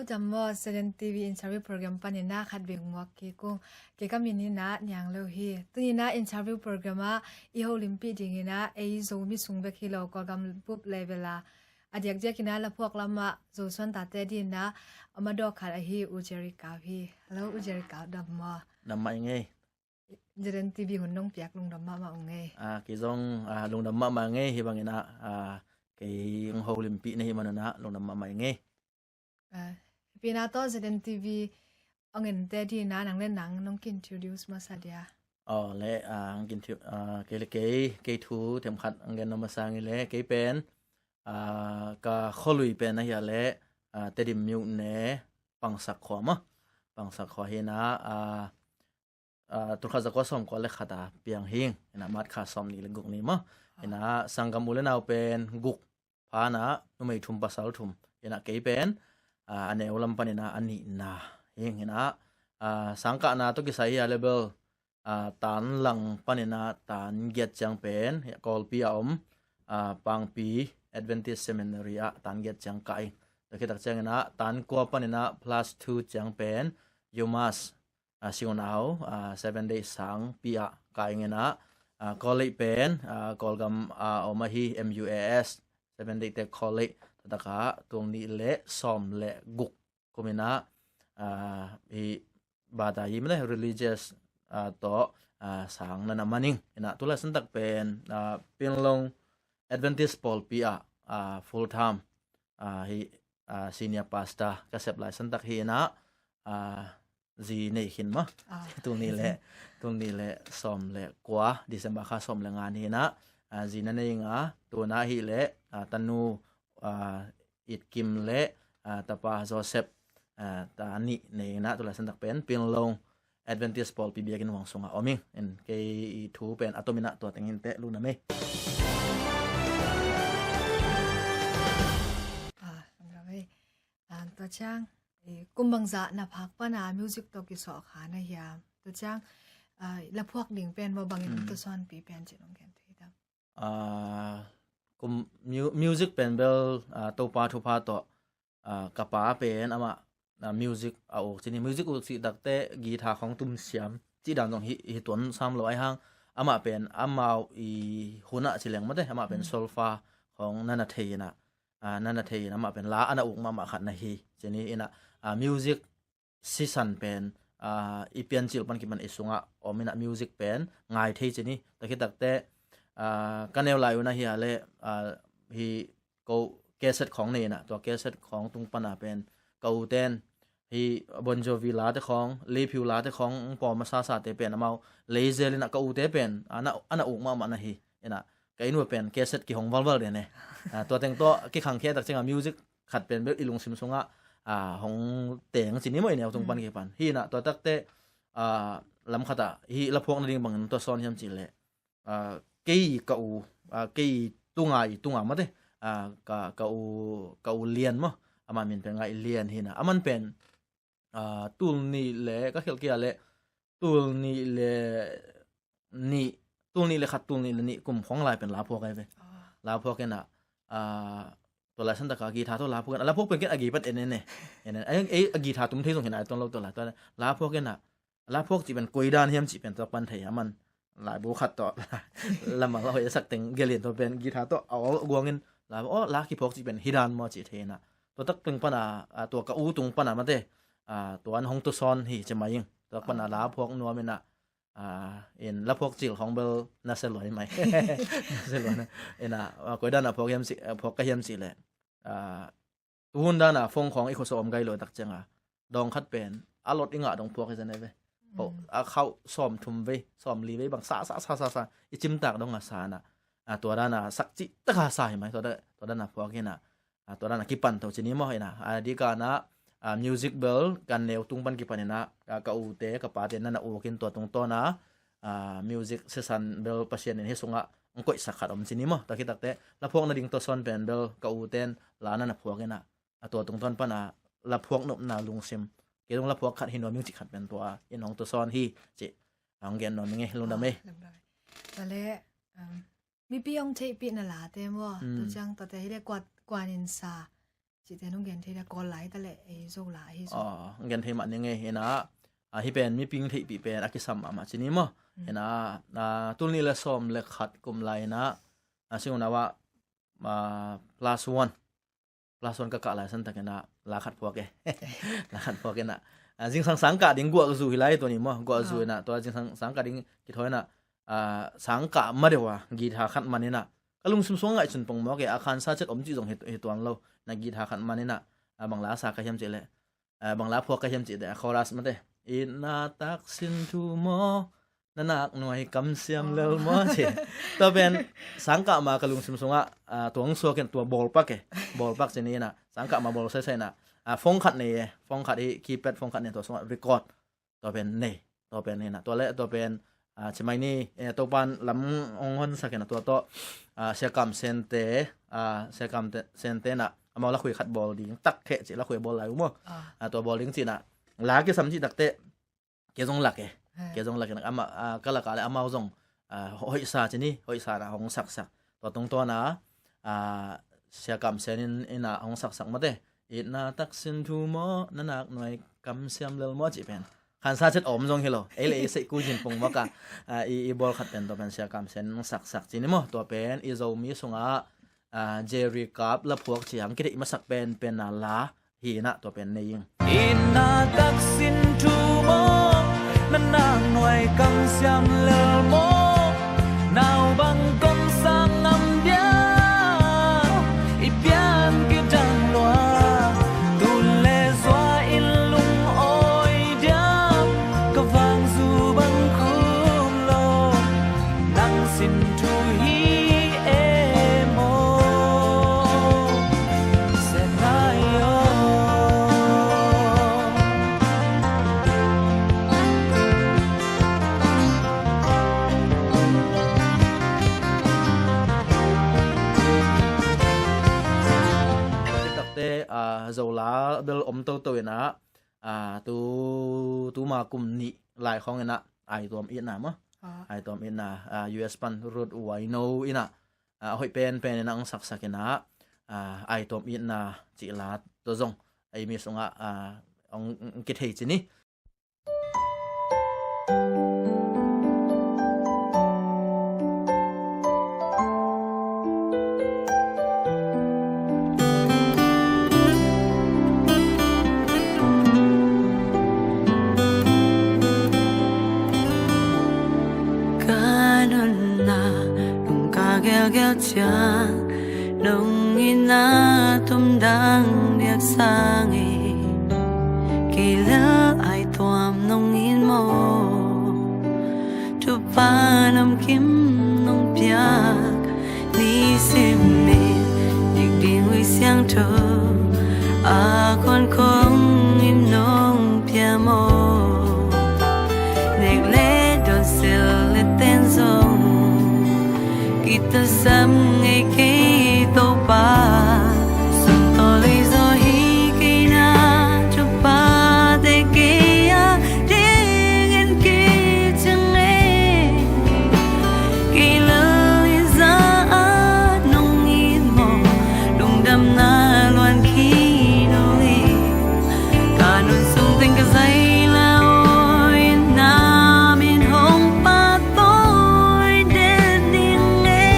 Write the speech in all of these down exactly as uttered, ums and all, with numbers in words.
Dam maw, Zeden T V interview program panin ah khat bek muak kik ung. Kei ka min in ah Niang Lo hi. Tuni in ah interview program ah i holimpih dingin ah ei Zomi sung bek hi lo, Kawlgam bup level ah a diakdiak in ah laphuak lam ah Zosuan tate adingin ah a madaw khat ahi U Jerry Kau hi. Hello U Jerry Kau, dam maw? Dam mah ing ei. Zeden T V hun nong piak lungdam mahmah ung ei. Ah, kei zong, ah, lungdam mahmah ing ei, hih bangin ah, ah, kei hong holimpih na hih man un ah lungdam mahmah ing ei. Ah, hih pi na tawh Zeden T V hong ente adingin ah nang le nang nong ki-introduce masa dia. Aw le, ah, hong ki-intro-, ah, kei le kei, kei thu themkhat hong gen nuam masa ing ei le, kei pen, ah, ka khualui pen ahi a le, ah, Tedim myone Pangsak khua maw. Pangsak khua hi in ah, ah, ah, tulkhat zakua sawmkua le khat a piang hi ing. In ah March kha sawmnih le guk ni maw. In ah sanggam u le nau pen guk, pha in ah numei thum pasal thum. In ah kei pen, ah, a neu lam panin ah a nihna hi ing. In ah, ah, sangkahna tawh kisai hi a le bel, ah, tan lang panin ah tan giat ciang pen Kawlpi a om, ah, Pangpi Adventist Seminary ah tan giat ciang kah ing. Tua khit tak ciangin ah tan kua panin ah plus two ciang pen UMass, ah, Siunau, ah, Seven Day sangpi ah kah ing. In ah, ah, college pen, ah, Kawlgam, ah, om ahi MUAS, Seven Day te college, tua tak ah tul nih le sawm le guk kum in ah, ah, hih bata hi mate religious, ah, tawh, ah, sang na na man ing. In ah tulaisan tak pen, ah, Pinlong Adventist pawlpi ah, ah, full time, ah, hih, ah, senior pastor ka sep laisan tak hi in ah, ah, zi nei khin maw. Ah. Tul nih le, tul nih le sawm le kua, December kha sawm le nga ni in ah, ah, zi na nei ing a, tu in ah hih le, ah, tanu, ah, It Kim le, ah, tapa Joseph, ah, ta nih nei in ah tulaisan tak pen Pinlong Adventist pawlpi biakinn huang sungah om ing. In kei thu pen a tom in ah tua teng hi inteh, lungdam ei. Ah, lungdam ei. Ah, tua ciang, eh, kum bangzah na phak pan a music tawh kisawh kha na hiam? Tua ciang, ah, laphuak ding pen maw bangin, mm, tawsawnpi pen cih nong gen thei dam. Ah, kum mu-, music pen bel, ah, Topa thupha tawh, ah, ka pa pen amah, ah, music a uk cih ni. Music uk cih takte guitar khawng tum siam cih dan zong hi, hi tuan sam lo ahi hang. Amah pen amau i hun ah ci leng mate, amah pen, mm, solfa khawng na na thei in ah, ah, na na thei in amah pen la a na uk mahmah khat na hi. Cih ni in ah, ah, music sisan pen, ah, i piancil pan kipan i sungah om in ah music pen ngai thei cih ni. Tua khit takte, ah, ka neu lai un ah hi a le, ah, hih ko cassette khawng nei in ah, tua cassette khawng tung pan a pen ka u ten hih Bon Jovi late khawng, Lee Pew late khawng, pawm a sasate pen amau lei zel in ah ka u te pen, ah, na, a na uk mahmah na hi. In ah ka inn uh pen cassette kihong valval den e. Ah, tua teng tawh kikhangkhia tak ciangah music khat pen bel i lungsim sungah, ah, hong teng cih ni maw, i neu tung pan, mm, kipan. Hi in ah tua takte, ah, lam khat ah hih laphuak nading bangin tua sawn hiam cih leh, ah, kei ka u, ah, kei tunga i tunga mate, ah, ka, ka u, ka u Lian maw. Amah min pen ngai Lian hi in ah. Aman pen, ah, tul nih le, ka khelh kei a le, tul nih le nih, tul nih le khat, tul nih le nih kum khawng lai pen laphuak ahi ve. Ah. Laphuak in ah, ah, tua laisan tak a guitar tawh laphuak in ah, laphuak pen ken a gei pan en en e. En en. Ai, ei, a guitar tum thei zong hi in ah, ai tuan lo tua lai. Tua laphuak in ah, laphuak cih pen koi dan hiam cih pen tua pan thei a man. Laibu khat tawh, lamang la hoih a sak teng gelian tua pen guitar tawh a awl guangin, la, aw, la kiphawk cih pen hi dan maw cih thei in ah. Tua tak teng pan a, a, tua ka u tung pan a mate, a, tua an hong tusawn hi ci mai ing. Tua pan a, ah, laphuak nuam in ah, ah, in laphuak cil khawng bel na sia luai mai. Na sia luai na. In ah, ah, koi dan a phuak hiam cih, ah, phuak ka hiam cih leh, ah, tuhun dan a phone khawng i khuasa om gai lo tak ciang a, dawng khat pen a lot i ngah dong phuak hi zen e ve. Oh, mm, a khauh sawm thum vei, sawm li vei bang sa, sa, sa, sa, sa, i cimtak dong a sa in ah, ah, tua dan a sak cih tak a sa hi mai, tua dan, tua dan a phuak hi in ah, ah, tua dan a kipan to ci ni maw hi in ah, a dik a na, ah, music bel kan neu tung pan kipan in ah, ah, ka u te, ka pa te na na uk in tua tungtawn a, ah, music sisan bel Pasian in hih sungah hong koihsak khat om ci ni maw. Tua khit takte laphuak nading tusawn pen bel ka u ten la na na phuak in ah, a tua tungtawn pan a laphuak nopna lungsim, kei zong laphuak khat hi nuam ing cih khat pen tua in hong tusawn hi cih hong gen nuam ing e, lungdam e. Ah, lungdam e. Tua leh, um, mipi hong theihpih na late maw. Hmm. Tua ciang tuate hi leh kua, kua in sa Cihte nong gen thei dia, Kawl lai ta leh ei Zo lai hi Zo. Aw, gen thei mah ning ei, hi na, a, hih pen miping theihpih pen a kisam mahmah ci ni maw. Mm. Hi na, a, tul nih le sawm le khat kum lai hi na, a, sing un a wah, a, plus one. Plus one ka kah lai san tak hi na, la khat phuak e. La khat phuak hi na. A, zingsang sangkah ding guah zu hi lai tua ni maw, guah zu hi na, tua zingsang sangkah ding kithawi na, a, sangkah ma deuh a, guitar khat man hi na. Ka lungsim sung ngaihsun pong mawk e, a khansa cet om cih zong hi, hi tuan lo. Na guitar khat man hi na, a, bang la sa ka hiam cih leh, a, bang la phuak ka hiam cih leh, a chorus mate. Itna taksin thu maw, na nak nuai kamsiam lel maw ci. Tua pen sangkah ma ka lungsim sungah, a, tua hong suak in tua bawlpak e. Bawlpak ci ni na. Sangkah ma bawl saisai na. A, phone khat nei e. Phone khat hi, keypad phone khat nei, tua sungah record. Tua pen nei, tua pen nei na, tua le tua pen, a, ci mai ni, e, Topan lam hong honsak hi na, tua tawh, a, Sia Kam Sente, a, Sia Kam te, Sente na, amau lakhui khat bawl ding tak kheh ci, lakhui bawl lai uh maw. A, tua bawl ding ci na, la kisam cih tak teh, kei zong lak e. Kei zong lak e na, ama, a, ka lak a le amau zong, a, hoihsa ci ni, hoihsa na hong saksak. Tua tungtawn a, a, Sia Kam Sen in, in a hong saksak mate. Itna taksin thu maw, na nak nuai kamsiam lel maw cih pen. Khansa cet om zong hi lo. Ei le ei seih kul zin pong mawk a. A, i, i bawl khat pen tua pen Sia Kam Sen hong saksak ci ni maw. Tua pen i Zomi sungah, a, Jerry Kap la phuak ciang kitheih masak pen pen a la hi na, tua pen nei ing. Itna taksin thu maw, na nak nuai kamsiam lel maw, nau bang kong sang ngam dia, i pian kidang lua, tu le zua in lungawi dia, ka vang zu bang khum lo. Nang sin thu hi e maw, Sia Nai aw. Takte, a, Zola bel om toto in a, a, tu, tuma kum nih lai khawng in a, Ai Tuam Itna maw. A. Ai Tuam Itna, a, U S pan Ruth Waino in a, a, hoih penpen in a hong saksak in a, a, Ai Tuam Itna cih la tua zong ei mi sungah, a, hong kithei ci ni. Ka nunna lungka gelgel ciang, nong itna tumdang diak sang e. Kei lel Ai Tuam nong it maw, thupha namkim nong piak, nisim in dik ding Ui Siangtho a khuan khong in nong pia maw. Nek le dawn, sil le ten zong kitasam ngei kei Topa. Sum tawh lei zaw hi kei na, thuphate kei a dingin kiciang e. Kei lel hi za a nong it maw, lungdamna luan khin ung e. Ka nun sung teng ka zai la aw, itna min hong pahtawi den ning e.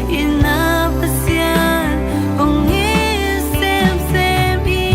Itna Pasian hong hi semsem hi.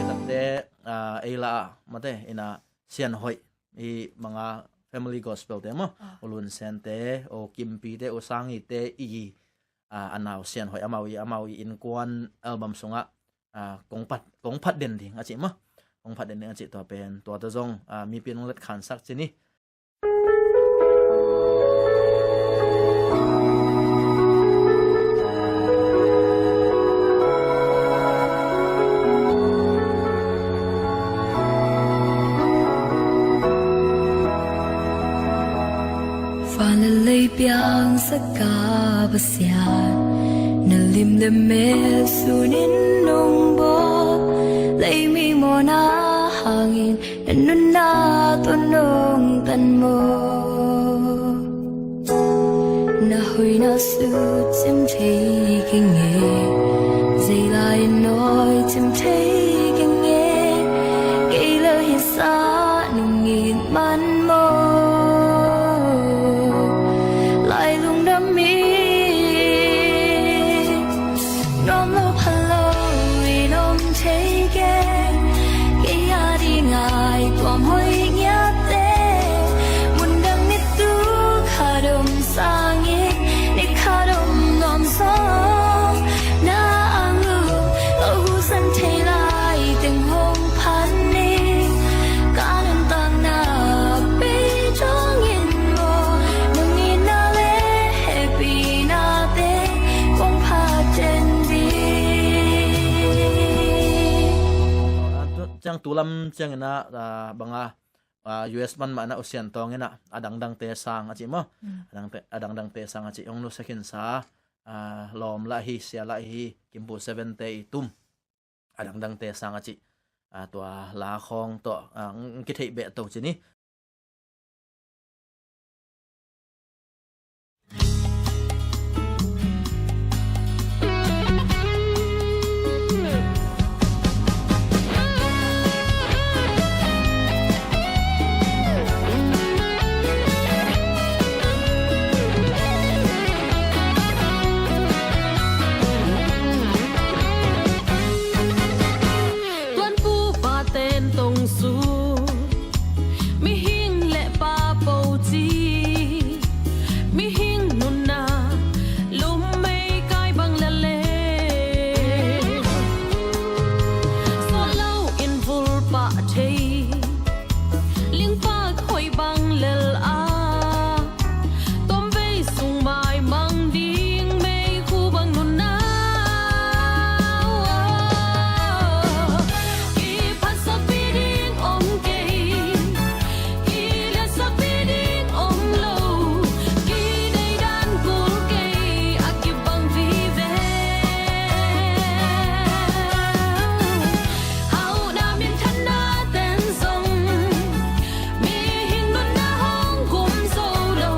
Takte, a, ei la a, mate, in a Sian Hoih, i Manga Family Gospel te maw, ah, U Lun Sen te, U Kimpi te, U Sangi te i, a, a nau Sian Hoih, amau i, amau i innkuan album sungah, a, kong phat, kong phat den ding a cih maw. Kong phat den ding a cih, tua pen, tua tawh zong, a, mipi in hong let khansak ci ni. Van le lei piangsak a Pasian, na lim le mel sunin nong bawl, lei mi mawhna hangin na nunna tawh nong tan maw? Na hoihna sucim thei keng e, zei lai nawi cim thei keng e, kei lel hi sa nong it man maw? Lai lungdam in nuam lo pha lo i lawm thei keng, kei a ding a i tuam hoih ngiatte, mun dang ni tu khat om sangin ni khat om nuam sawm, na ang lum lo husan thei lai teng hong phan ni, ka nuntakna pei dongin maw, nong itna le hehpihna te kong phaten ding. Ciang tu lam ciangin ah, ah, bang a, ah, U S man mah na U Sian Tawng in ah, a dangdangte sang a cih maw? Mm. A dangte, a dangdangte sang a cih hong nusia khinsa, ah, lawm lah hi, sia lah hi, Kimpu Seven te i tum, a dangdangte sang a cih, ah, tua la khawng tawh, ah, ng, ng kitheih beh to ci ni. Tuanpu pa ten tong su, mihing le pa po ci, mihing nunna lum mei kai bang lel e. Suah lo in vul pah thei, lingpak hoih bang lel a, tuam vei sung maimang ding meikhu bang nunna. Kiphatsakpih ding om kei, kiliatsakpih ding om lo, kinei dan kul kei a kibang vive. Hauhna minthanna ten zong, mihing nunna hong gum zo lo,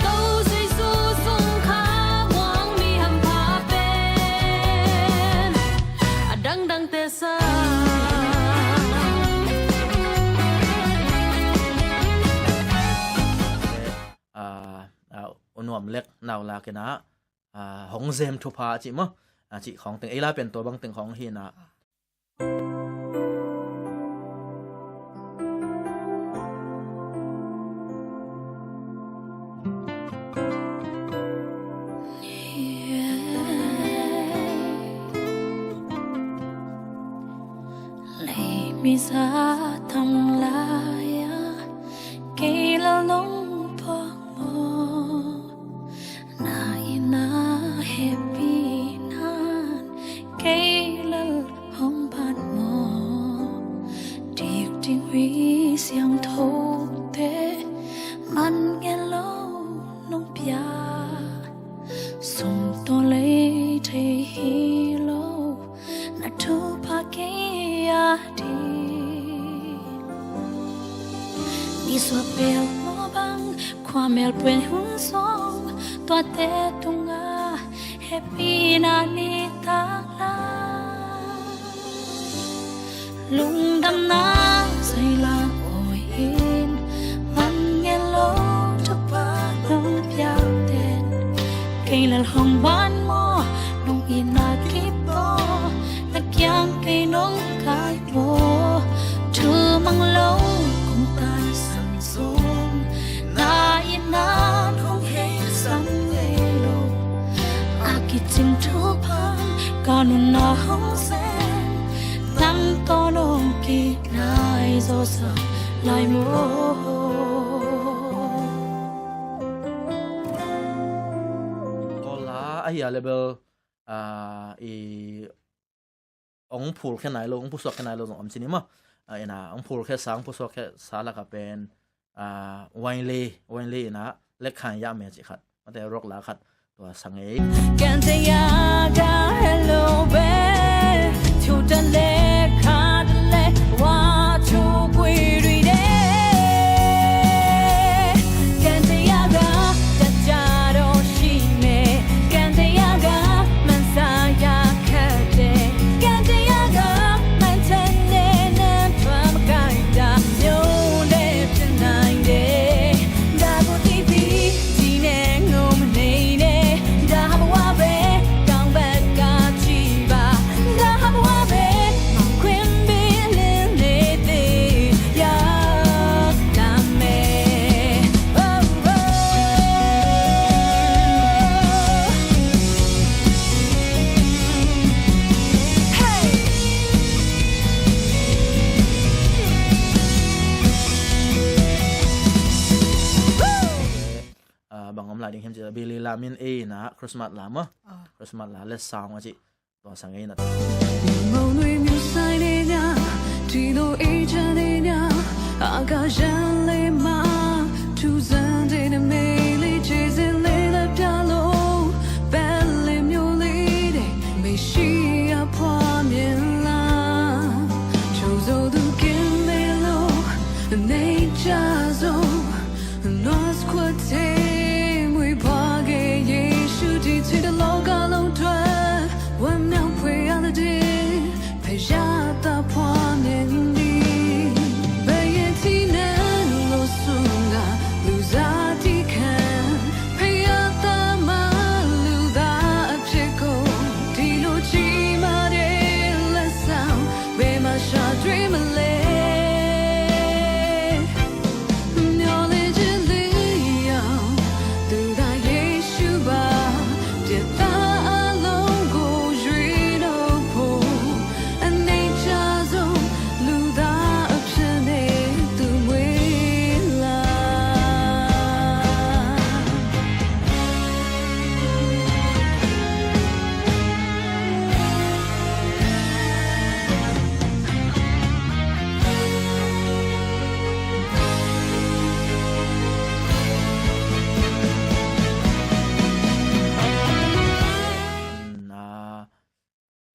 Topa Jesu sung kha muang mi hampha pen a dangdangte sang. Ah, ah, U Nuam Lek Nau Lak in ah, ah, hong zem thupha a cih maw? A cih khawng teng, ei la pen tua bang teng khawng hi in ah. Leimi za tam lai-ah kei lel nong puak maw? Na itna hehpihna in kei lel hong pan maw? Dik ding Khrih siangthote man ngen lo nong pia, sum tawh lei thei hi lo, na thupha kei a ding. Nisuah pelh mawh bang, khua mel puen hun sawm, tuate tungah hehpihna nitak lai. Lungdamna zai lang awi in, man ngen lo thupha nong piak ten, kei lel hong pan maw? Nong itna kip maw? Na kiang kei nong kai maw? Thu mang lo kong taisan zong, na itna hong heisan ngei lo. A kicing thupha in ka nunna hong sem, nang tawh nong kinai zawhsak lai maw? Kawl la ahi a leh bel, ah, i hong phulkhia nai lo, hong pusuakkhia nai lo zong om ci ni maw? Ah, in ah, hong phulkhiasa, hong pusuakkhia sa lakah pen, ah, Wainlei, Wainlei in ah, Lekhan ya me ci khat, mate rock la khat, tua sa ngei. Kan te ya ga hello be, tu ta le kha le wa tu kui ri de. Kan te ya ga ta ja do shi me, kan te ya ga man sa ya kha de. Kan te ya ga man tan ne nan tua ma kai da, yo le tan nai de. Bang om lai ding hiam ci, Billy Lam in ei na Christmas la maw. Christmas la le sang a ci. Tua sa ngei na.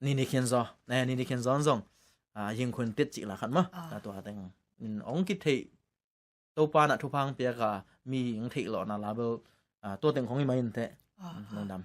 Nini Khin Zaw, eh, Nini Khin Zaw zong, ah, Yingkhun Tit cih la khat maw. Ah. Ah, tua teng in ong kitheih, Topa na thupha piak a mi ong theih lawhna la bel, ah, tua teng khong hi mai in teh. Ah, ah. Nong dam.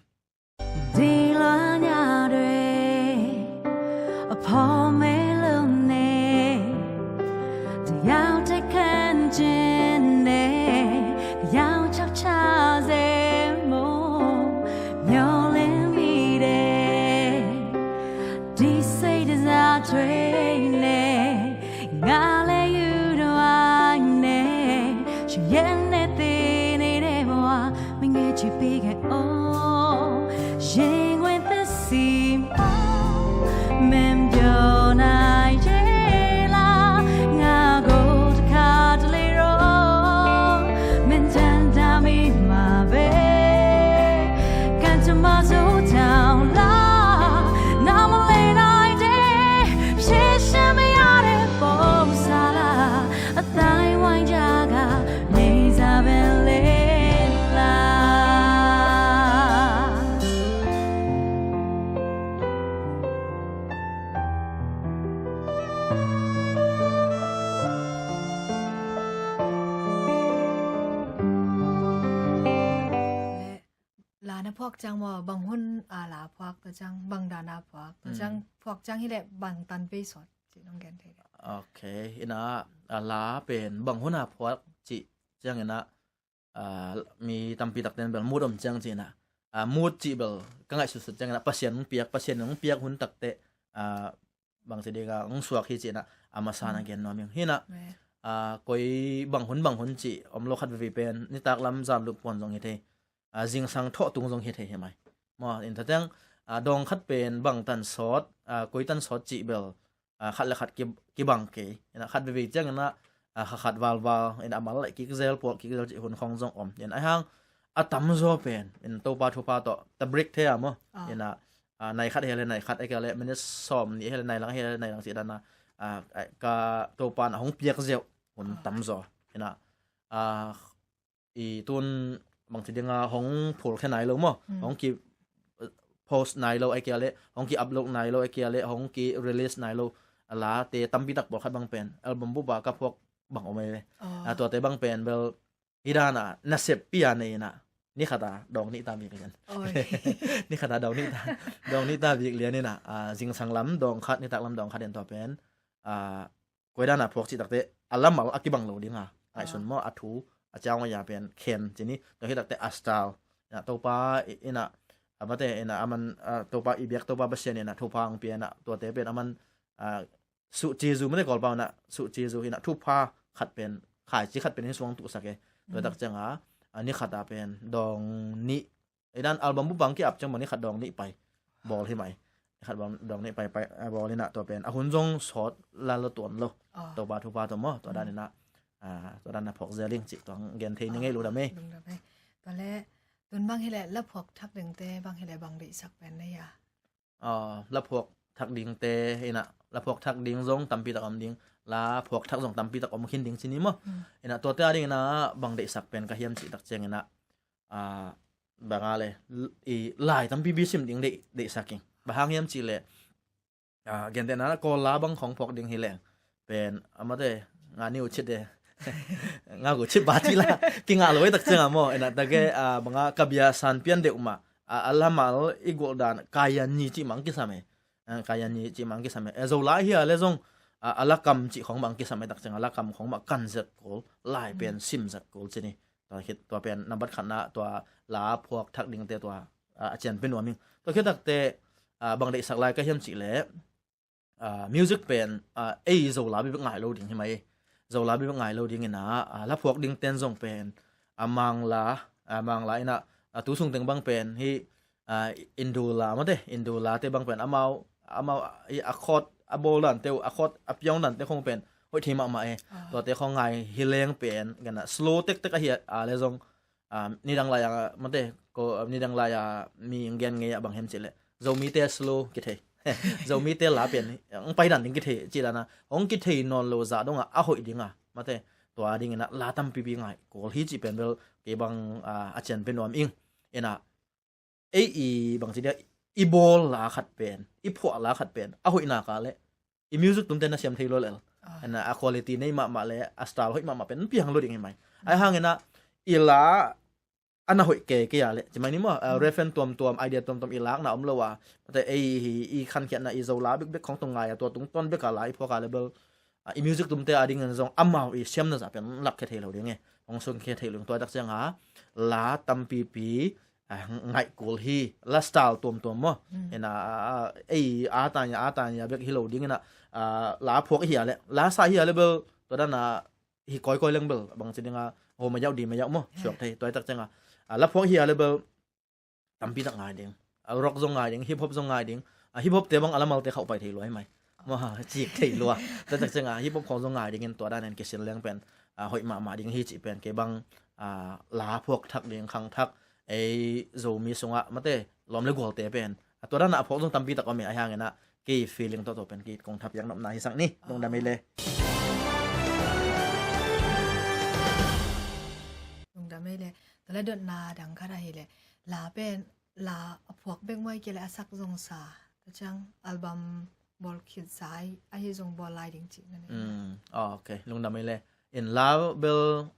La na phuak ciang maw, bang hun a la phuak tua ciang, bang dan a phuak tua ciang, phuak ciang hi leh bang tan vei sawt cih nong gen thei leh. Ok, ina, a la pen bang hun a phuak cih ciang ina, a, mi tampi takte in bel mood om ciang cih ina, a, mood cih bel ka ngaihsutsut ciang ina Pasian hong piak, Pasian hong piak hun takte, a, bang ci ding a hong suak hi cih ina, a masa na gen nuam ing. Hi ina, a, koi bang hun bang hun cih om lo, khat veve pen nitak lam zan lup puan zong hi thei, a, zingsang thawh tung zong hi thei hi mai. Maw, in tua teng, a, dawng khat pen bang tan sawt, a, koi tan sawt cih bel, a, khat le khat ki, kibang kei. Ina khat veve ciang ina, a, kha khat valval, ina a mal le kik zel, puak kik zel cih hun khong zong om. Ina a hang a tamzaw pen in Topa thupha tawh ta break thei a maw. Ah. Ina, a, nai khat hi leh nai khat, a, hi leh minute sawm nih hi leh nai lang, hi leh nai lang cih dan a, a, a, ka Topa na hong piak ziau hun tamzaw. Ina, a, i tun bangci dinga hong phulkhia nai lo maw, hong ki post nai lo a kia le, hong ki upload nai lo a kia le, hong ki release nai lo a late tampi tak pawlkhat bang pen album bupa ka phuak bang om ei ve. A tuate bang pen bel hi dana nasep pia nei ina, ni khata dawng nih ta bik lian. Ni khata dawng nih ta, dawng nih ta bik lian ina, a zingsang lam dawng khat, nitak lam dawng khat in tua pen a koi dana phuak cih takte a lamal a kibang lo dinga ngaihsun maw, a thu a ciang a ya pen khen cini. Tua hi takte a style ina Topa ina, a mate ina aman, a Topa i biak Topa Pasian ina thupha ang pia ina tuate pen aman a suhci zu mate Kawlpau ina suhci zu ina thupha khat pen, khaici khat pen hi suang tuhsak e. Tua tak cianga a ni khata pen dawng nih, i dan album bupa ang ki-ap ciang bang ni khat dawng nih pai bawl hi mai. Ni khat dawng nih pai pai bawl ina tua pen a hun zong sawt lalo tuan lo. Topa thupha tua maw, tua dan ina, tua dan a phawk zel ing cih tua gen thei ni ngei, lungdam ei. Tua le tun bang hileh la phuak thak dingte bang hileh bang deihsak pen na hia? La phuak thak dingte ina, la phuak thak ding zong tampi tak om ding, la phuak thak zong tampi tak om khin ding cini maw. Ina tuate a ding ina bang deihsak pen ka hiam cih tak ciang ina, a banga le i lai tampi bi sim ding deih, deihsak ing. Bang hang hiam cih le a gentehna Kawl la bang khong phuak ding hi leng pen a mate nga ni uh cit de, nga gu cit ba cih la kingah lo ei tak cianga maw. Ina take a banga ka bia san pian deuh mah a, a lamal i gulh dan kaian ni cih mang kisam e. Kaian ni cih mang kisam e. Zo la hi a le zong a, a lakam cih khong mang kisam e tak cianga lakam khong mah kan zet kul, lai pen sim zet kul cini. Tua khit tua pen nambat khatna tua la phuak thak dingte tua a cian pen nuam ing. Tua khit takte bang deihsak lai ka hiam cih le music pen ei Zo la bibik ngai lo ding hi mai. Zo la bibik ngai lo ding ina la phuak ding ten zong pen a Mangla, a Mangla ina a tu sung teng bang pen hi, a Indu la mate, Indu la te bang pen amau, amau a chord a bawl dante uh, a chord a piang dante khong pen hoih thei mahmah e. Tuate khong ngai hi leng pen gana slow tektek ahi a le zong nidang lai a mate ko nidang lai a mi gen ngei a bang hiam cih le Zomite slow kithei, Zomite la pen ang pai dan ding kithei cih dana hong kithei nawn lo zah donga a hoih dinga mate tua dingina la tampipi ngai kul hi cih pen bel kei bang a cian pen nuam ing. Ina ei i bangci dia i bawl la khat pen, i phuah la khat pen a hoih naka le i music tumte na siam thei lo lel. Ina a quality nei mahmah le a style hoih mahmah pen piang lo ding hi mai. Ai hangina i la ana hoih kei kei a le ci mai ni maw, reference tuamtuam, idea tuamtuam i lakna om lo a, mate ei hi i khankhiatna i Zo la bikbek khong tung ngai a tua tungtawn beka la i phuak a le bel i music tumte a dingin zong amau i siamna zah pen lakkhia thei lo ding e. Hong sungkhia thei lo ding. Tua tak cianga la tampipi ngaih kul hi, la style tuamtuam maw. Ina ei a tanya a tanya bek hi lo dingina la phuak hi a le la sa hi a le bel tua dana hi kawikawi leng bel bangci dinga ho mayauh di mayauh maw suak thei. Tua tak cianga la phuak hi a le bel tampi tak ngai ding. A rock zong ngai ding, hip hop zong ngai ding. A hip hop te bang a lamalte khauh pai thei lua hi mai. Maw, cik thei lua. Tua tak cianga hip hop khong zong ngai dingin tua danin kisil leng pen a hoih mahmah ding hi cih pen kei bang a la phuak thak ding khang thak ei Zomi sungah mate lawm le gualte pen a tua dana a phuak zong tampi tak om e. Ai hangina kei feeling tawh tua pen kei kong thapiak nopna hi sak ni. Lungdam ei le. Lungdam ei le. Tua le dotna dang khat ahi le la pen la a phuak bek muai kei le a sak zong sa. Tua ciang album bawl khit sa ahi zong bawl lai ding cih na nei. Ok, lungdam ei le. In la bel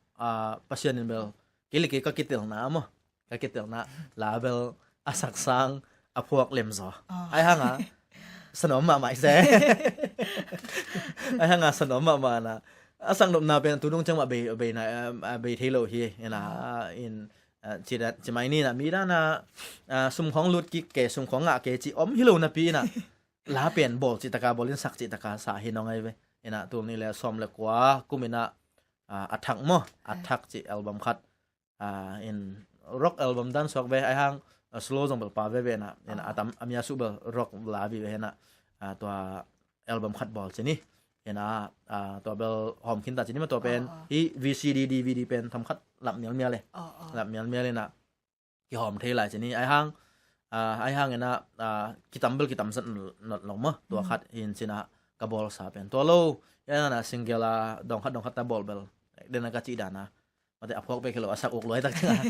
Pasian in bel kei le kei ka kitelna maw, ka kitelna la bel a sak sang a phuak lem zaw. Ai hanga sanom mahmah i se. Ai hanga sanom mahmah na a sak nopna pen tu dong ciang mah bei, bei na, bei thei lo hi. Ina in ci mai ni na mi dana sum khong lut kik ke, sum khong ngah ke ci om hi lo napi ina la pen bawl cih taka, bawl in sak cih taka sa hi nong ai ve. Ina tul ni le sawm le kua kum ina a thak maw, a thak cih album khat in rock album dan suak ve ai hang slow zong bel pa veve na. Ina a tam a mia su bel rock la bi ve na. Tua album khat bawl ci ni. Ina tua bel hawm khin ta ci ni ma tua pen hi VCD DVD pen tham khat lap mial mial e. Lap mial mial ina kihawm thei lai ci ni. Ai hang ai hang ina kitam bel kitam zat not lo ma tua khat hin cina ka bawl sa pen tua lo. Ina single a dong khat dong khat ta bawl bel dena ka ci dana Mate a phuak bek hi lo, a sak uk luai tak ciang a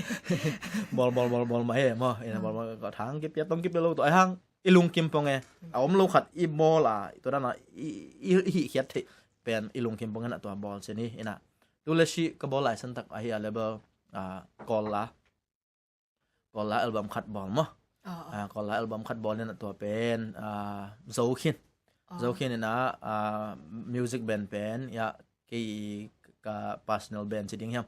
bawl bawl bawl bawl mah hi maw. Ina bawl bawl ka thang kipia tong kipia lo tawh ai hang i lungkim pong e. A om lo khat i bawl a, tua dan a i, i, i hih khiat theih pen i lungkim pong ina tua bawl ci ni. Ina tu le si ka bawl lai san tak ahi a level, a, Kawl la Kawl la album khat bawl maw. Ah, ah. Ah, Kawl la album khat bawl ina tua pen, ah, Zo Khin. Ah. Zo Khin ina, ah, music band pen, ya, kei ka personal band ci ding hiam.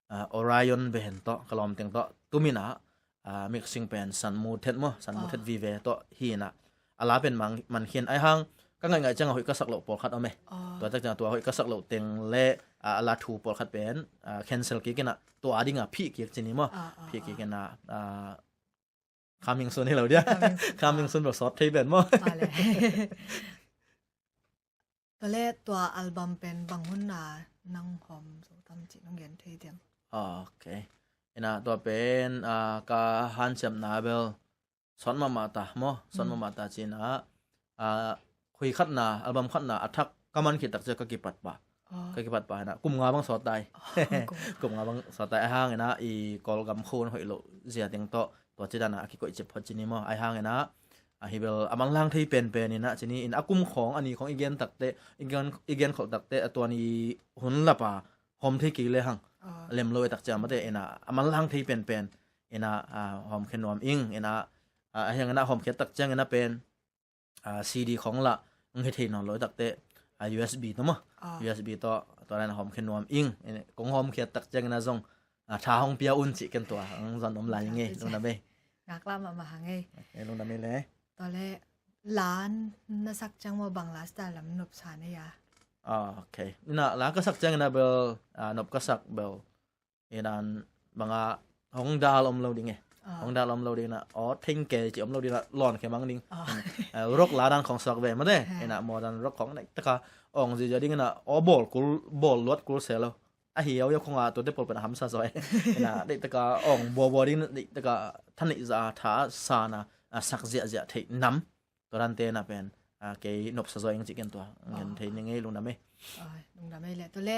Ah, Orion band tawh, ka lawm teng tawh, tum ina, ah, mixing pen San Mu Thet maw, San Mu Thet, ah, vive tawh hi ina. A la pen man, man khin ai hang, ka ngaih ngaih ciang a hoih ka sak loh pawlkhat om e. Ah. Tua tak ciang tua hoih ka sak loh teng le, ah, a la thu pawlkhat pen, ah, cancel kik ina, tua a ding a phih kik ci ni maw. Ah, ah, phih kik, ah, ina, ah, coming soon hi lo dia. Coming soon. Coming soon lo sawt thei pen maw. Tua le tua album pen bang hun a nang hawm zo tam ci nong gen thei diam? Ok. Ina tua pen, ah, ka hanciamna bel sawt mahmah ta maw, sawt, mm, mahmah ta ci ina, ah, khui khatna, album khatna a thak ka man khit tak ciang ka kipat pah. Ah. Ka kipat pah ina kum nga bang sawt tai. Ah, kum nga. Kum nga bang sawt tai. A hang ina i Kawlgam khun hoih lo zia teng tawh tua ci dan a kikoih cip phot ci ni maw. Ai hang ina, a hi bel a manlang thei penpen ina ci ni, ina a kum khawng a ni khawng i gen takte, i gen, i gen kholh takte a tuan i hun lapa hawm thei kei le hang. Ah. Lem lo e tak ciang mate ina a manlang thei penpen ina, ah, hawm khe nuam ing ina, ah, a hiang ina hawm khiat tak ciang ina pen, ah, C D khawng la ng hi thei nawn lo e takte, ah, U S B tawh maw. Ah. U S B tawh tua lai ina hawm khe nuam ing ina kong hawm khiat tak ciang ina zong, ah, tha hong pia un ci ken tua ang zon om lai ing e. Lungdam e. Ngaklah mahmah hang e. Eh, lungdam e le. Tua le la na sak ciang maw bang la style lam nop sa na ya? Ah, ok. Ina la ka sak ciang ina bel, ah, nop ka sak bel ina bang a hong dal om lo ding e. Ah. Hong dal om lo ding ina aw theng ke ci om lo ding ina lawn khe mang ding. Ah. Eh, rock la dan khawng suak ve mate. He. Ina modern rock khawng ina taka ong zizia ding ina aw bawl kul, bawl luat kul se lo. A hi au ya khong a tuate pawl pen a hamsa zaw e. Ina deih taka ong buabua ding, deih taka thaneih za a tha sana, a, sak ziahziah theih nam. Tua dante na pen, a, kei nopsa zaw ing cih ken tua. Ngen thei ni ngei lungdam e. Ai, lungdam e le. Tua le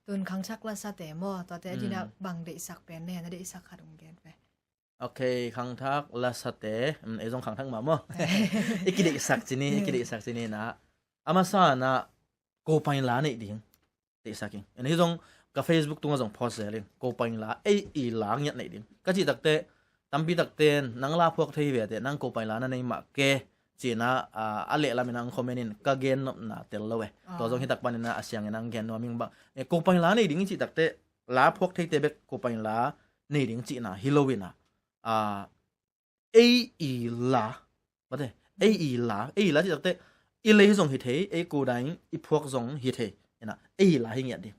tun khangthak lasate maw, tuate a dina, mm, bang deihsak pen ne, na deihsak khat ong gen pe. Ok, khangthak lasate, mm, ei zong khangthak mah maw. I kideihsak cini, i kideihsak cini na. A masa na, ko pain la neih ding. Deihsak ing. En hi zong ka Facebook tunga zong post zel ing. Ko pain la, ei i la ngiat neih ding. Ka cih takte, tampi takte, nang la phuak thei vete, nang ko pain la na nei mah ke. Cina, a, a lehlam in ang comment in ka gen nopna tel lo e. Ah. Tua zong hi tak panin a siang in ang gen nuam ing bang. E, ko pain la neih ding i cih takte, la phuak theite bek ko pain la neih ding cihna hi lo in a. A, ei i la, mate, ei i la, ei i la cih takte, i lei zong hi thei, ei ko daing, i phuak zong hi thei. Ina, ei i la hi ngiat ding.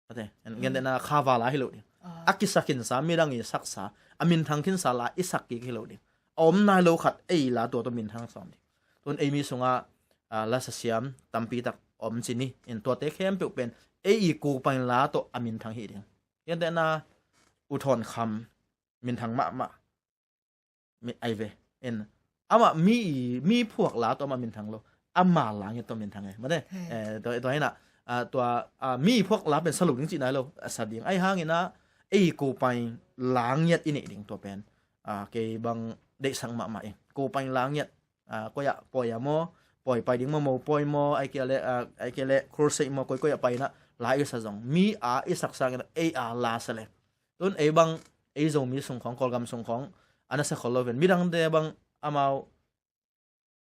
Mate, en, mm, gen dena kha va la hi lo ding. Ah. A kisak khinsa, midang i saksa, a minthang khinsa la i sak kik hi lo ding. A om nai lo khat, ei i la tua tawh minthang sawm ding. Tun ei mi sunga, a, lasa siam, tampi tak om cini, in tuate khempeuh pen, ei i ko pain la tawh a minthang hi ding. Gen dena, U Thawn Kham, minthang mahmah. Mi, ai ve. En. Amah mi, mi phuak la tawh amah minthang lo. Ama la ngiat tawh minthang e. Mate. He. Eh, tua, tua hi na. Ah, tua, ah, mi phuak la pen sa lo ding cih nai lo. Ah, sa ding. Ai hang ina, ei ko pain la ngiat i neih ding tua pen. Ah, kei bang deihsak mahmah ing. Ko pain la ngiat. Ah, koi ah, poi ah maw, poi pai ding maw, mo poi maw, ai kia le, ah, ai kia le, crusade maw, koi koi ah pai na, la i sa zong. Mi a i sak sang ina, ei a la sa le. Tun ei bang, ei Zomi sung khawng, Kawlgam sung khawng, a na sa khol lo ven. Midangte bang amau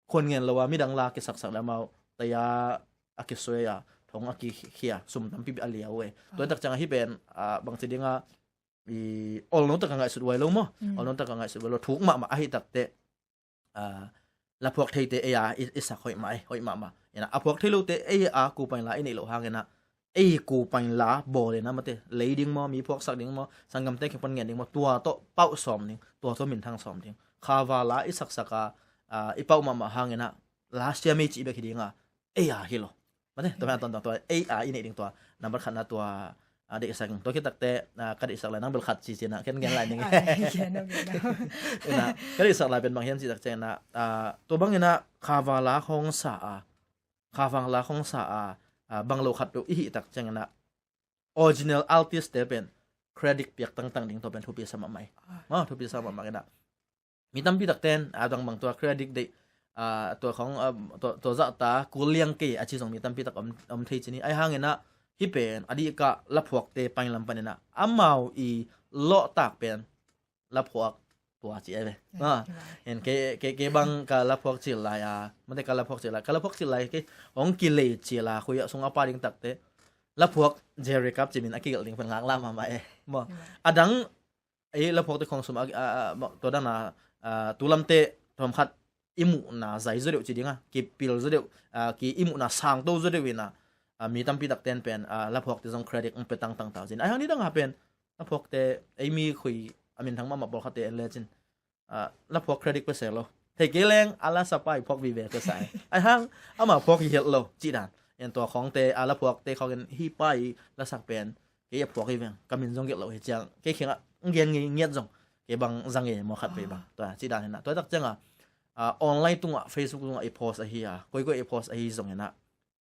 khuan ngen lo a, midang la kisaksak le amau, taya a kisuai a, thong a kikhia, sum tampi a liau e. Tua tak ciang a hi pen, a, bang ci ding a, i, olno tak a ngaihsut uai lo maw? Mm. Olno tak a ngaihsut uai lo, thuk mahmah a hi takte. A, la phuak theite ei a i, i sak hoih mah, eh, hoih mahmah. Ina, a phuak thei lote ei a ko pain la i neih loh hang ina, ei ko pain la bawl ina mate, lei ding maw, mi phuaksak ding maw, sanggamte kipan ngen ding maw, tua tawh pauh sawm ding, tua tawh minthang sawm ding. Kha va la i saksak a, a, i pauh mahmah hang ina, la siam ei cih bek hi ding a, ei a hi lo. Mate, tua mah a tawntung tua, ei a i neih ding tua, number khatna tua, a, deihsak ing. Tua khit takte, a, ka deihsak lai nang bel khat ci ci na, ken gen lai ning. Ai, gen o, gen o. Ina, ka deihsak lai pen bang hiam cih tak ciang ina, a, tua bang ina, kha va la khawng sa a, kha va la khawng sa a, a, bang lo khat peuh i hih tak ciang ina, original artist te pen, credit piak tangtang ding, tua pen thupi sa mahmah hi. Maw, thupi sa mahmah hi na. Mi tampi takten a dang bang tua credit deih, a, tua khong, a, tua, tua zahta kul liang kei a ci zong mi tampi tak om, om thei ci ni. Ahi hangin ah hih pen a dih ka laphuakte paing lam panin ah amau i lawhtak pen laphuak tua ci ai ve. Ah, en ke, ke, ke bang ka laphuak cil lai a, mate ka laphuak cil lai, ka laphuak cil lai ke hong kilei cil a, khui a sung a pa ding takte laphuak Jerry Cup cimin a kigelh ding pen ngak lam mahmah e. Maw. A dang ei laphuakte khong sum a, a, a, tua dan a, a, tulamte thawm khat i muhna zai zaw deuh ci ding a, kipil zaw deuh, a, ki i muhna sangto zaw deuh in a, a, mi tampi takten pen, a, laphuakte zong credit hong pe tangtang ta cin. Ahi hang ni dang a pen laphuakte ei mi khui a minthang mahmah pawlkhatte en lecin, a, laphuak credit pe se lo. Thei kei leng a lasa pa i phuak vive pe sa e. Ahi hang ama phuak hi het lo cih dan. En tua khongte, a, laphuakte khongin hih pa i lasak pen kei a phuak hi veng, ka min zong gelh lo hi ciang kei khiangah ng gen ngei ngiat zong kei bang zang e maw khat vei bang. Tua cih dan hi na. Tua tak ciangah, a, online tungah, Facebook tungah i post ahi a, koikoi i post ahi zong hi na.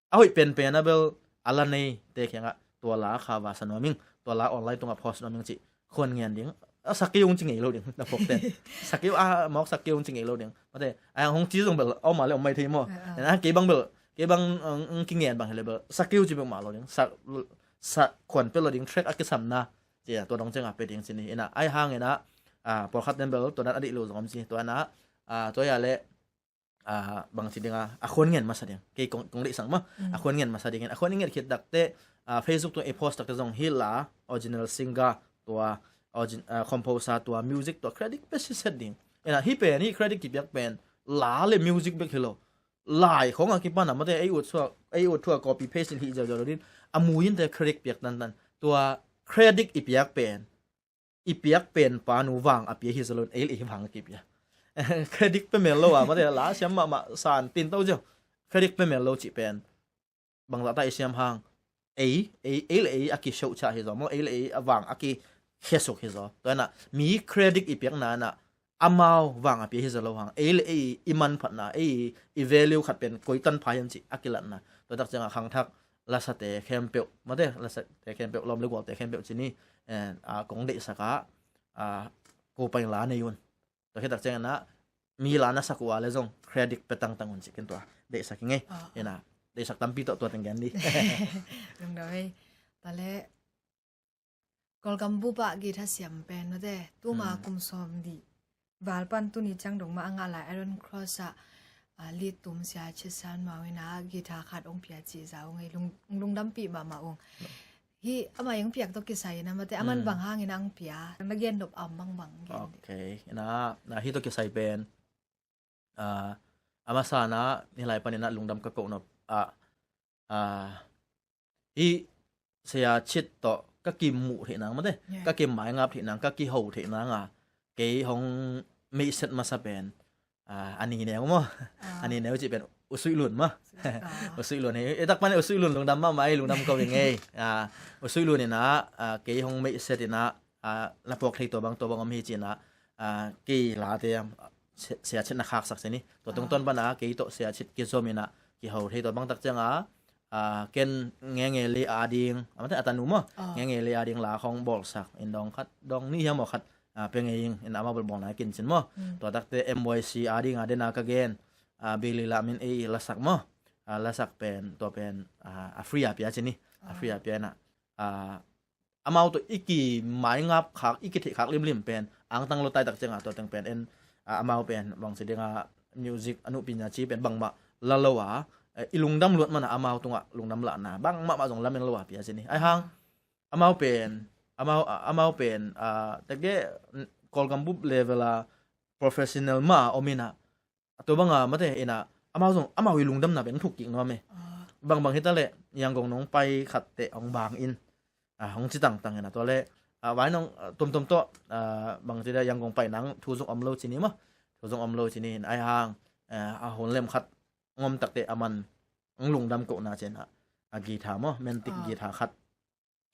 A hoih penpen a bel a la neite khiangah tua la kha va sa nuam ing, tua la online tungah post nuam ing cih khuan ngen ding. A sak kei ung ci ngei lo ding, na phokten. Sak kei ung, a mawk sak kei ung ci ngei lo ding. Mate, a hong ci zong bel, a om a le om mai thei maw. A, a. Kei bang bel, kei bang, ang, ang kingen bang hi le bel sak kei ung ci bek mah lo ding. Sak, sak khuan pek lo ding, track a kisamna. Ci a, tua dong ciangah pe ding ci ni. Ina, ahi hangin ah, a, pawlkhat den bel tua dan a deih lo zong om ci. Tua ina, a, tua ia le, a, bang ci ding a, a khuan ngen masa ding. Kei kong, kong deihsak maw. Mm. A khuan ngen masa ding. A khuan i nget khit takte, a, Facebook tung i post takte zong hi la, original singer tua, origin-, a, composer tua, music tua, credit pe siset ding. Ina, hih pen, hih credit kipiak pen la le music bek hi lo. Lai khong a kipan a mate, ei ut suak, ei ut thua copy paste in hih ziauziau lo din. A mu in te credit piak tantan. Tua credit i piak pen, i piak pen pa nu vang a pia hi zalon, ei le ei vang a kipia. Credit pe mel lo a, mate, la siam mahmah san tin tau ziau. Credit pe mel lo cih pen bangzah ta i siam hang. Ei, ei, ei le ei a kisohcha hi zaw maw, ei le ei a vang a kikhesuk hi zaw. Tua ina, mi credit i piakna ina, amau vang a pia hi zaw lo hang. Ei le ei i manphatna, ei i value khat pen koi tanpha hiam cih a kilatna. Tua tak ciangah khangthak lasate khempeuh, mate, lasate khempeuh, lawm le gualte khempeuh ci ni, en, a, kong deihsak a, a, ko paing la nei un. Tua khit tak ciangin ah, mi la na sak uh a le zong credit pe tangtang un ci ken tua. Deihsak i ngei. Ah, ah. Ina, deihsak tampi tawh tua teng gen di. Lungdam ei. Tua le, Kawlgam bup ah guitar siam pen mate, tuma kum sawm dih val pan tuni ciang dong mah a ngah lai Iron Cross ah, ah, lead tum Sia Chit San Mau ina guitar khat ong pia ci za ung ei, lung, lungdampih mahmah ung. Hi, ama eng piak tawh kisai na mate, aman bang hangin ang pia, na gen nop am bang bang gen. Ok, ina, na hi tawh kisai pen, a, ama sana, ni lai panin a lungdam ka koh nop, a, a, hi Sia Chit tawh ka kimuh theih nang mate, ka kimaingap theih nang, ka kiho theih nang a, kei hong meihset masa pen, a, a ni neu maw. A ni neu cih pen U Suih Lun maw. U Suih Lun hi. I tak pan U Suih Lun lungdam mahmah ei, lungdam ko i ngei. A, U Suih Lun ina, a, kei hong meihset ina, a, na puak thei tua bang, tua bang om hi ci ina, a, kei late, a, Sia, Sia Chit na khaksak se ni. Tua tungtawn pana kei tawh Sia Chit kizom ina, kiho thei tua bang tak cianga, a, ken Ngenge le a ding, a mate a tanu maw. Ngenge le a ding la khong bawlsak in dong khat, dong nih hiam aw khat, a, pe ngei ing, in amau bolbawlna kin cin maw. Tua takte M Y C a ding a dena ka gen, a, Billy Lam in ei lasak maw. A, lasak pen, tua pen, a, a free a pia cin ni. A free a pia ina, a, amau tawh i kimaingap khak, i kitheih khak limlim pen angtang lo tai tak cianga tua teng pen en, a, amau pen bang ci dinga music a nuhpina ci pen bangmah la lo a, eh, i lungdam luat mana amau tungah lungdam lahna bangmah mah zong lamen lo a pia cin ni. Ahi hang, amau pen, amau, a, amau pen, a, teke, n-, Kawlgam bup level a professional ma om ina, a tua banga mate ina, amau zong, amau i lungdamna pen thuk kik nuam e. Bangbang hita le, Yangon nong pai khat teh hong bang in, a, hong ci tangtang ina, tua le, a, vai nong, a, tuamtuam tawh, a, bang ci le Yangon pai nang thu zong om lo ci ni maw, thu zong om lo ci ni in, ahi hang, a, a hun lem khat ngom takte aman hong lungdam kohna cin a, a guitar maw, Mantic guitar khat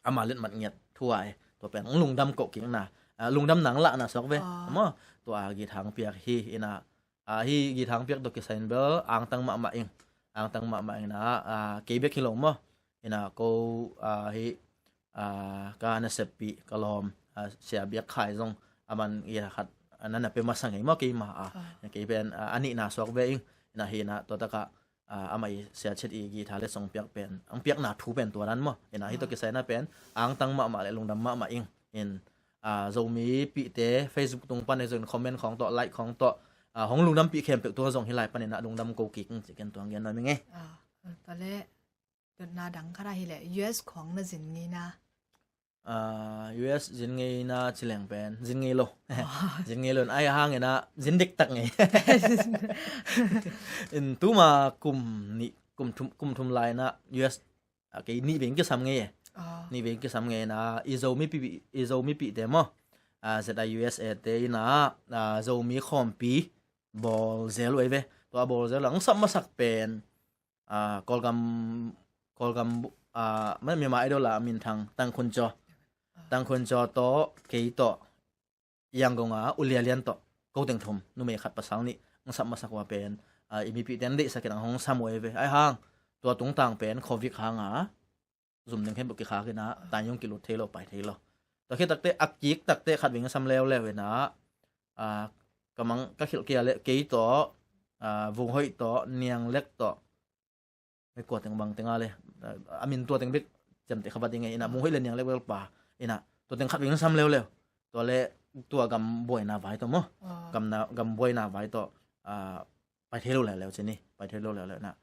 ama letmat ngiat thu a e. Tua pen hong lungdam koh kikna, a, lungdam nang lahna suak ve. Maw, tua a guitar hong piak hi ina, a, hi guitar hong piak tawh kisai in bel angtang mahmah ing. Angtang mahmah ing ina, a, kei bek hi lo maw. Ina ko, a, hi ah, ka naseppih ka lawm, ah, Sia Biak Khai zong a man i khat, ah, na na pia masa ngei maw keima a. Ah. Kei pen, ah, a nihna suak ve ing. Ina hi na tua takah, ah, amah i Sia Chet i guitar le song piak pen, ang piakna thu pen tua dan maw. Ina hi tua kisai na pen angtang mahmah le lungdam mahmah ing. In, ah, Zomipihte Facebook tung pan zong comment khawng tawh, like khawng tawh, ah, hong lungdampih khempeuh tua zong hi lai panin ah lungdam ko kik ing ci ken tua gen nuam ing e. Ah, tua le dotna dang khat ah hi leh U S khawng na zin ngei na? Ah, U S zin ngei na ci leng pen zin ngei lo. Zin ngei lo in ai hangin ah zin diktak ngei. In tuma kum nih, kum thum, kum thum lai in ah U S, ah, kei nih vei kisam ngei e. Ah. Nih vei kisam ngei in ah i Zomipih, i Zomipihte maw, ah, Z I U S A te in ah, ah, Zomi khawmpi bawl zel uh ei ve. Tua bawl zel uh ang sap masak pen, ah, Kawlgam, Kawlgam, ah, Myanmar Idol a minthang Tangkhun Chaw, Tangkhun Chaw tawh kei tawh Yangon a U Lia Lian tawh ko teng thum, numei khat pasal nih, ang sap masak uh a pen, ah, i mipihte an deihsak in ang hong sam uh ei ve. Ai hang tua tungtang pen Covid hang a zum ding khempeuh kikhak in ah, tang zong kilut thei lo, pai thei lo. Tua khit takte a kik takte khat vei sam leuleu in ah, ah, ka mang ka khilh kia le kei tawh, ah, Vung Hoih tawh, Niang Lek tawh, hei kua teng bang teng a le, ah, a min tua teng bek ciamteh kha vat ding e, in ah Vung Hoih le Niang Lek bel pa, in ah tua teng khat vei sam leuleu. Tua le tua gam buaina vai tawh maw. Ah. Gam na, gam buaina vai tawh, ah, pai thei lo leuleu ci ni, pai thei lo leuleu na.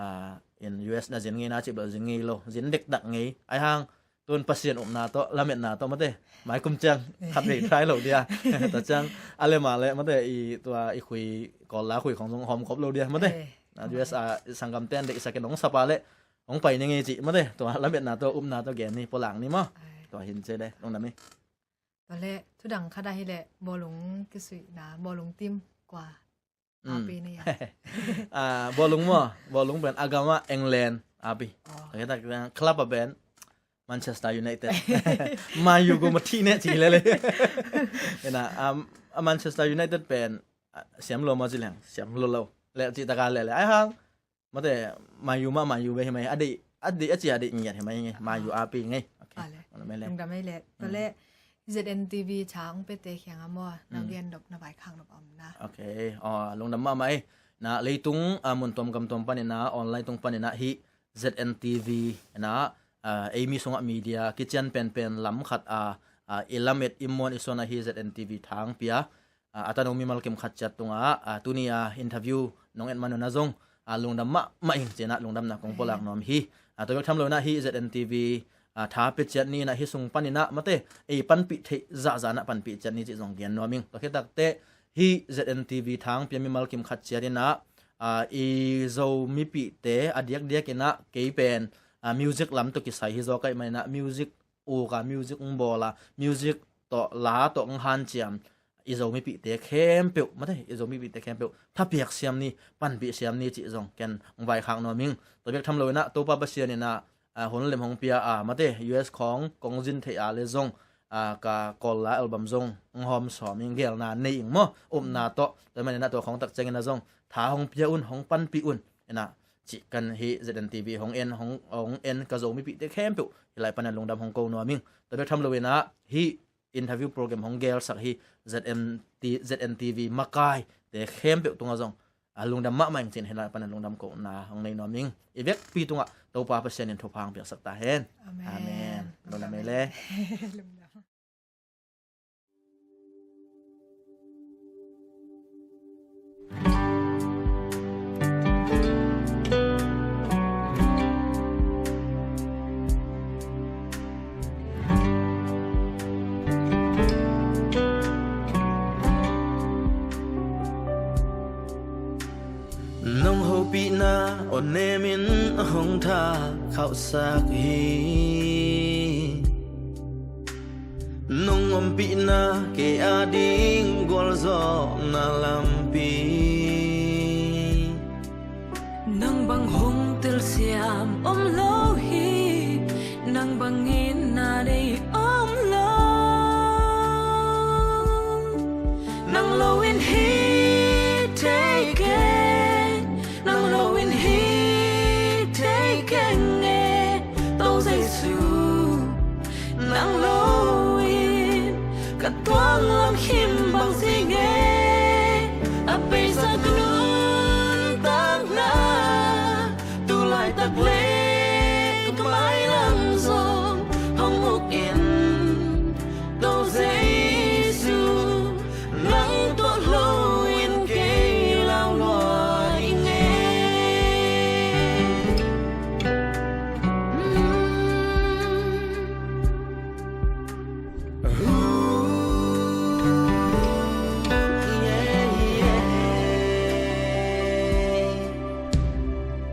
Ah, in U S na zin ngei na cih bel zin ngei lo, zin dekdak ngei. Ai hang tun Pasian upna tawh, lametna tawh mate, mai kum ciang khat vei try lo dia. Tua ciang a le ma le mate, i tua i khui, Kawl la khui khawng zong hawm kop lo dia mate. Eh, ah, U S a sanggamte an deihsak in hong sap a le hong pai ni ngei cih mate, tua lametna tawh, upna tawh gen ni, pulak ni maw. Ai. Tua hin ci le, lungdam hi. Tua le, thudang khat ah hi le, bawlung kisuihna, bawlung team kua, mm, a pi ni a? Ah, bawlung maw, bawlung pen a gam ah England a pi. Oh. Tua khit tak, ah, club ah pen Manchester United. Man U gu ma thih ne ci le le. Ina, um, a Manchester United pen, ah, siam lo maw ci leng, siam lo lo. Le cih tak a le le. Ai hang, mate, Man U mah Man U ve hi mai, a deih, a deih, a ci a deih ngiat hi mai ngei, Man U a pi ngei. Ok. A le. Lungdam ei le. Tua le, Z N T V tha hong piate kiang a maw, na gen nop, na vaikhak nop om na? Ok. Aw, lungdam mahmah ei. Na leitung, ah, mun tuam gam tuam panin ah, online tung panin ah hih Z N T V in ah, ah, ei mi sungah media kician penpen lam khat a, ah, i lamet i muan i suan ahi Z N T V thang pia, ah, a tanu mimal kim khat ciat tungah, ah, tuni a interview nong et man un ah zong, ah, lungdam mahmah ing ci-in ah lungdamna kong pulak nuam hi. Ah, tua bek tham lo in ah hih Z N T V, ah, tha pia ciat ni in ah hih sung panin ah mate, ei panpih theih zahzah in ah panpih ciat ni cih zong gen nuam ing. Tua khit takte hih Z N T V thang pia mimal kim khat ciat in ah, ah, i Zomipihte a diakdiak in ah kei pen, ah, music lam tawh kisai hi zaw ka hih manin ah music uk a, music hong bawl a, music tawh, la tawh hong hanciam i Zomipihte khempeuh, mate, i Zomipihte khempeuh thapiak siam ni, panpih siam ni cih zong ken hong vaikhak nuam ing. Tua bek tham lo in ah Topa Pasian in ah, ah, hun lem hong pia a, mate, U S khawng kong zin theih a le zong, ah, ka Kawl la album zong hong hawm sawm ing, gelna nei ing maw, upna tawh. Tua manin ah tua khawng tak ciangin ah zong tha hong pia un, hong panpih un. Ina, cih kan hih Z N T V hong en, hong, hong en ka Zomipihte khempeuh hih lai panin lungdam hong ko nuam ing. Tua bek tham lo in ah hih interview program hong gelsak hih Z N T, Z N T V makaite khempeuh tungah zong, ah, lungdam mahmah ing ci-in hih lai panin lungdam kohna hong nei nuam ing. I vekpi tungah Topa Pasian in thupha hong piaksak ta hen. Amen. Amen. Lungdam ei le. Lungdam. Nong hopihna aw nemin hong tha khauhsak hi. Nong ompihna kei ading gualzawhna lampi. Nang bang hong telsiam om lo hi. Nang bangin na nei om lo. Nang lo in hi thei keng. Nang lo in hi thei keng e. To Jesu. Ang lam khim bang zinge, a peisa ka nuntakna, tu laitak le ka mailam zong hong uk in, Topa Jesu, nang tuak loin kei laulua ing e.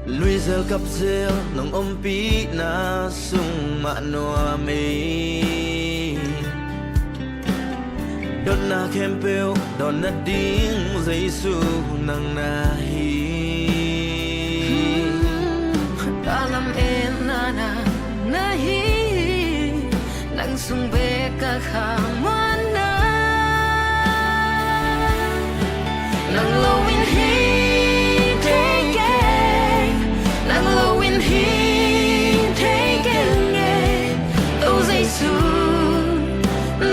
Luizel kapzel nong ompihna sung mah nuam ei. Dotna khempeuh dawn nading Jesu nang na hi. Ka lametna nang na hi. Nang sung bek ka khamuanna. Nang lo in hi thei kei, nang lo in hi thei kei ing e, Topa Jesu,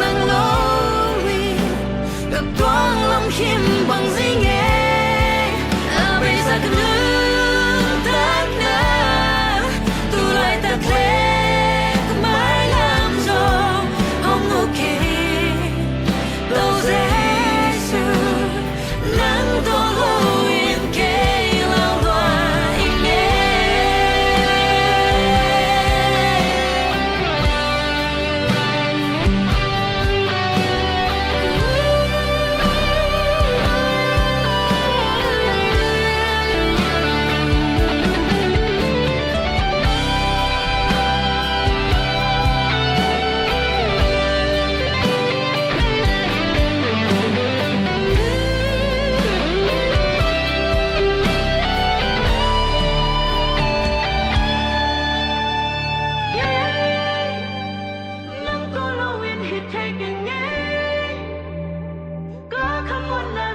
nang lo in ka tuang lam khim bang zinge, a peisa ka nuntakna, tu laitak le ka mailam zong hong uk in, Topa Jesu, nang tuak loin kei laulua ing e. Nang tawh lo in hi thei kei ing e. Ka khamuanna